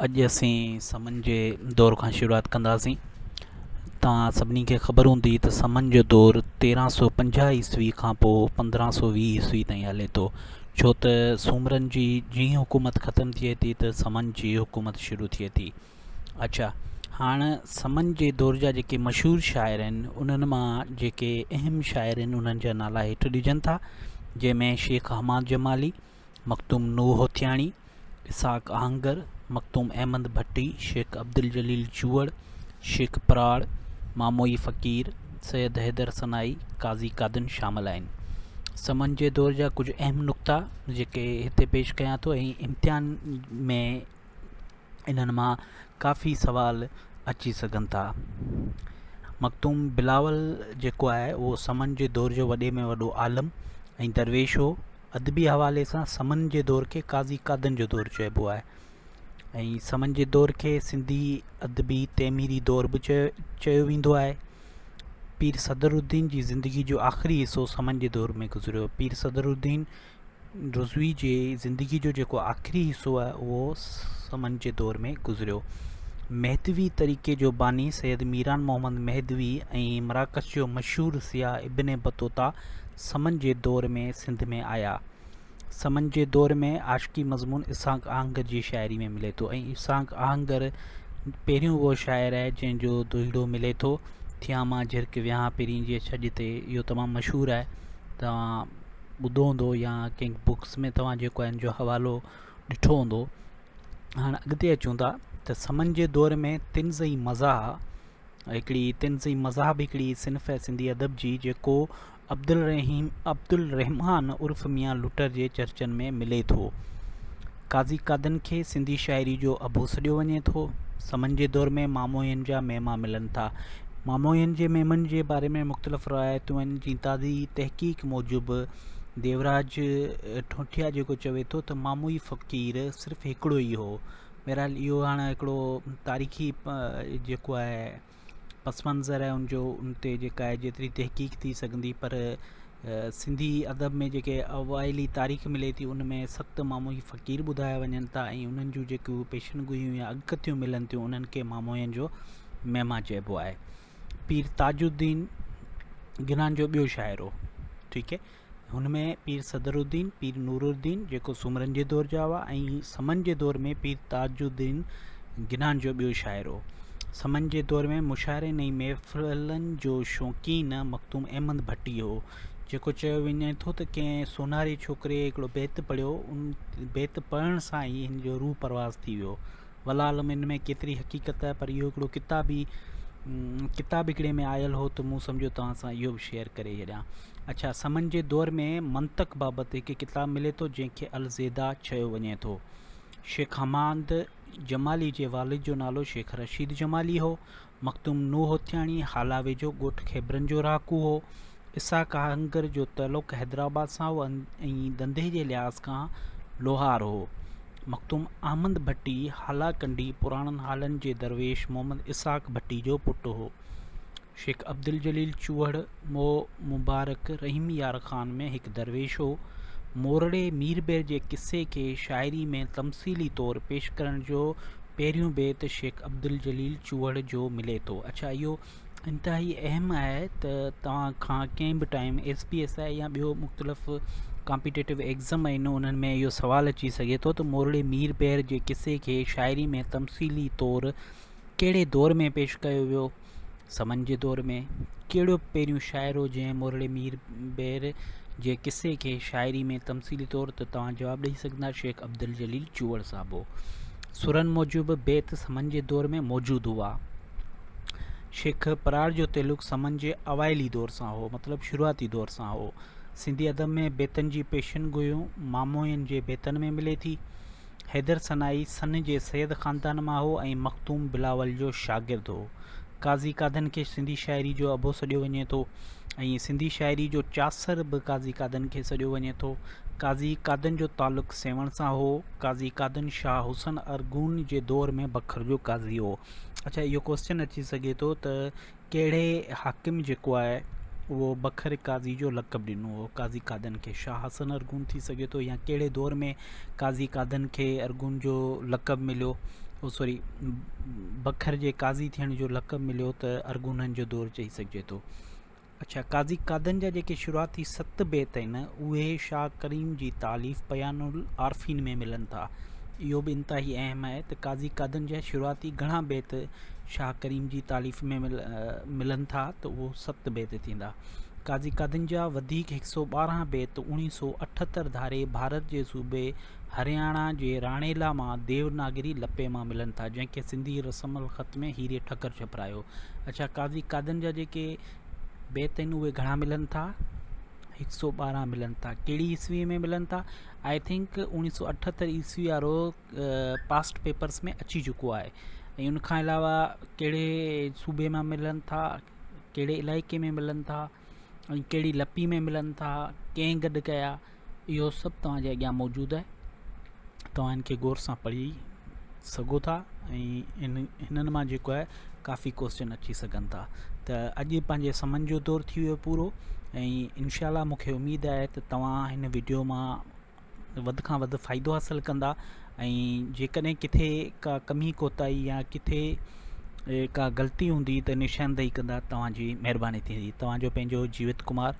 اڄ اسين سمن جي دور کان شروعات ڪنداسين. توهان سڀني کي خبر هوندي ته سمن جو دور 1350 عيسوي کان پوء 1520 عيسوي تائين هلي ٿو. ڇو ته سومرن جي جيئن حڪومت ختم ٿئي ٿي ته سمن جي حڪومت شروع ٿئي ٿي. اڇا هاڻ سمن جي دور جا جيڪي مشهور شاعر آهن انهن مان جيڪي اهم شاعر آهن انهن جا نالا هيٺ ڏجن ٿا. جنهن ۾ شيخ حماد جمالي، مخدوم نوح هوٿياڻي، اسحاق آهنگر، مخدوم احمد ڀٽي، شيخ عبدالجليل چوهڙ، شيخ پراڙ، ماموئي فقير، سيد حيدر سنائي، قاضي قادن شامل آهن. سمن جي دور جا ڪجهه اهم نقطا جيڪي هتي پيش ڪيان ٿو ۽ امتحان ۾ انهن مان ڪافي سوال اچي سگهن ٿا. مخدوم بلاول جيڪو آهي اهو سمن جي دور جو وڏي ۾ وڏو عالم ۽ درويش هو. ادبي حوالي سان سمن جي دور کي قاضي قادن جو دور چئبو آهي ۽ سمن جي دور کي سنڌي ادبي تعميري دور به چيو ويندو آهي. پير صدر الدين جي زندگي جو آخري حصو سمن جي دور ۾ گذريو. پير صدر الدين رضوي جي زندگي جو جيڪو آخري حصو آهي اهو سمن جي دور ۾ گذريو. مهدوي طريقي جو باني سيد ميران محمد مهدوي ۽ مراڪش جو مشهور سياح ابن بطوطه سمن جي دور ۾ سنڌ ۾ آيا. سمن جي دور ۾ عاشقي مضمون اسحاق آهنگر جي شاعري ۾ ملي ٿو ۽ اسحاق آهنگر پهريون اهو شاعر آهي جنهن جو دوهيڙو ملي ٿو، ٿيان مان جهرڪ ويهان پرين جي ڇڄ تي اهو تمام مشهور آهي توهان ٻڌو هوندو يا ڪنهن بڪس ۾ توهان جيڪو آهي ان جو حوالو ڏٺو هوندو. هاڻ اڳتي اچون ٿا ته سمن جي دور ۾ طنز ۽ مزاح هڪڙي طنز ۽ مزاح به هڪڙي صنف آهي سنڌي ادب جي جيڪو عبدالرحيم عبدالرحمان عرف ميان لٽر جي چرچن ۾ ملي ٿو. قاضي قادن کي سنڌي شاعري جو ابو سڏيو وڃي ٿو. سمن جي دور ۾ ماموين جا ميما ملن ٿا. ماموين جي ميمن جي باري ۾ مختلف روايتون آهن جي تازي تحقيق موجب ديوراج ٺونٺيا جيڪو چوي ٿو ته ماموئي فقير صرف هڪڙو ئي هو. بهرحال اهو هاڻ هڪڙو تاريخي جيڪو آهي پس منظر آهي ان جو ان تي جيڪا آهي جيتري تحقيق ٿي سگهندي پر سنڌي ادب ۾ جيڪي اوائلي تاريخ ملي ٿي ان ۾ ست ماموئي فقير ٻڌايا وڃن ٿا ۽ انهن جون جيڪيون پيشن گوئيون يا اڳڪٿيون ملن ٿيون انهن کي ماموئين جو مهما چئبو آهي پير تاج الدين گنان جو ٻيو شاعر هو ٺيڪ هي هن ۾ پير صدر الدين، پير نور الدين جيڪو سومرن جي دور جا هئا ۽ سمن جي دور ۾ پير تاج الدين گنان جو ٻيو شاعر هو. سمن جي دور ۾ مشاعرن ۽ محفلن جو شوقين مخدوم احمد ڀٽي هو، جيڪو چيو وڃي ٿو ته ڪنهن سونهاري ڇوڪري هڪڙو بيت پڙهيو، ان بيت پڙهڻ سان ئي هن جو روح پرواز ٿي ويو. والله عالم ان ۾ ڪيتري حقيقت آهي پر اهو هڪڙو ڪتابي ڪتاب هڪڙي ۾ آيل هو ته مون سمجهيو توهان سان اهو به شيئر ڪري ڇڏيان. اڇا سمن جي دور ۾ منطق بابت هڪ ڪتاب ملي ٿو جنهن کي الزيدا چيو وڃي ٿو. شيخ حماد جمالي جي والد جو نالو شيخ رشيد جمالي هو. مخدوم نوح هوٿياڻي هالا ويجهو ڳوٺ کيبرن جو رهاڪو هو. اسحاق آهنگر جو تعلق حيدرآباد سان هو ۽ ڌنڌي جي لحاظ کان لوهار هو. مخدوم احمد ڀٽي هالا ڪنڊي پراڻن هالن جي درويش محمد اسحاق ڀٽي جو پٽ هو. شيخ عبدالجليل چوهڙ مو مبارڪ رحيم يار خان ۾ هڪ درويش هو. مورڙي ميربحر جي قصي کي شاعري ۾ تمثيلي طور پيش ڪرڻ جو پهريون بيت شيخ عبدالجليل چوهڙ جو ملي ٿو. اڇا اهو انتهائي اهم آهي ته توهان کان ڪنهن به time S P S I يا ٻيو مختلف ڪامپيٽيٽو ايگزم آهن انهن ۾ اهو سوال اچي سگهي ٿو ته مورڙي ميربحر جي قصي کي شاعري ۾ تمثيلي طور ڪهڙي دور ۾ پيش ڪيو ويو؟ سمن جي دور ۾. ڪهڙو پهريون شاعر هو جنهن مورڙي مير بحر جي قصي کي شاعري ۾ تمثيلي طور ته توهان جواب ڏئي سگهندا شيخ عبدالجليل چوهڙ صاحب هو. سرن موجب بيت سمن جي دور ۾ موجود هئا. شيخ پراڙ جو تعلق سمن جي اوائلي دور سان هو مطلب شروعاتي دور سان هو. سنڌي ادب ۾ بيتن جي پيشن گويون ماموين جي بيتن ۾ ملي ٿي. حيدر سنائي سن جي سيد خاندان مان هو ۽ مخدوم بلاول جو شاگرد هو. قاضي قادن کي سنڌي شاعري جو ابو سڏيو وڃي ٿو ۽ سنڌي شاعري جو چاسر به قاضي قادن کي سڏيو وڃي ٿو. قاضي قادن جو تعلق سيوهڻ سان هو. قاضي قادن شاهه حسن ارغون جي دور ۾ بکر جو قاضي هو. اڇا اهو ڪوئسچن اچي سگهي ٿو ته ڪهڙي حاڪم جيڪو آهي اهو بکر قاضي جو لقب ڏنو هو قاضي قادن کي شاهه حسن ارغون ٿي سگهي ٿو يا ڪهڙي دور ۾ قاضي قادن کي ارغون جو لقب مليو او سوري بکر جي قاضي ٿيڻ جو لقب مليو ته ارغونن جو دور چئي سگهجي ٿو. اڇا قاضي قادن جا جيڪي شروعاتي ست بيت آهن اهي شاهه ڪريم جي تاليف بيان العارفين ۾ ملن ٿا. اهو به انتهائي اهم آهي ته قاضي قادن جا شروعاتي گهڻا بيت شاهه ڪريم جي تاليف ۾ ملن ٿا ته اهو ست بيت ٿيندا. قاضي قادن جا وڌيڪ هڪ سو 12 بيت 1978 ڌاري ڀارت جي صوبي هرياڻا جي راڻيلا مان ديوناگري لپي مان ملن ٿا، جنهن کي سنڌي رسم الخط ۾ هيري ٺڪر ڇپرايو. اڇا قاضي قادن جا جيڪي بيت آهن اهي گهڻا ملن ٿا؟ هڪ سو 12 ملن ٿا. ڪهڙي عيسوي ۾ ملن ٿا؟ I think 1978 عيسوي وارو پاسٽ پيپرس ۾ اچي چڪو آهي ۽ ان کان علاوه ڪهڙي صوبي مان ملن ٿا، ڪهڙي علائقي ۾ ملن ٿا ۽ ڪهڙي لپي ۾ ملن ٿا، ڪنهن گڏ ڪيا، اهو سڀ توهان جي اڳيان موجود آهي. توهان ان کي غور سان پڙهي سگهو ٿا ۽ هنن مان جيڪو آهي ڪافي ڪوشچن اچي سگهن ٿا. ته اڄ پنهنجي سمن جو دور ٿي ويو پورو ۽ انشاء الله مون کي اميد آهي ته توهان هن وڊيو مان وڌ کان وڌ فائدو حاصل ڪندا ۽ جيڪڏهن ڪٿي ڪا ڪمي ڪوتاهي يا ڪٿي ڪا غلطي هوندي ته نشاندهي ڪندا توهان جي مهرباني ٿيندي. توهان جو پنهنجو جيوت ڪمار.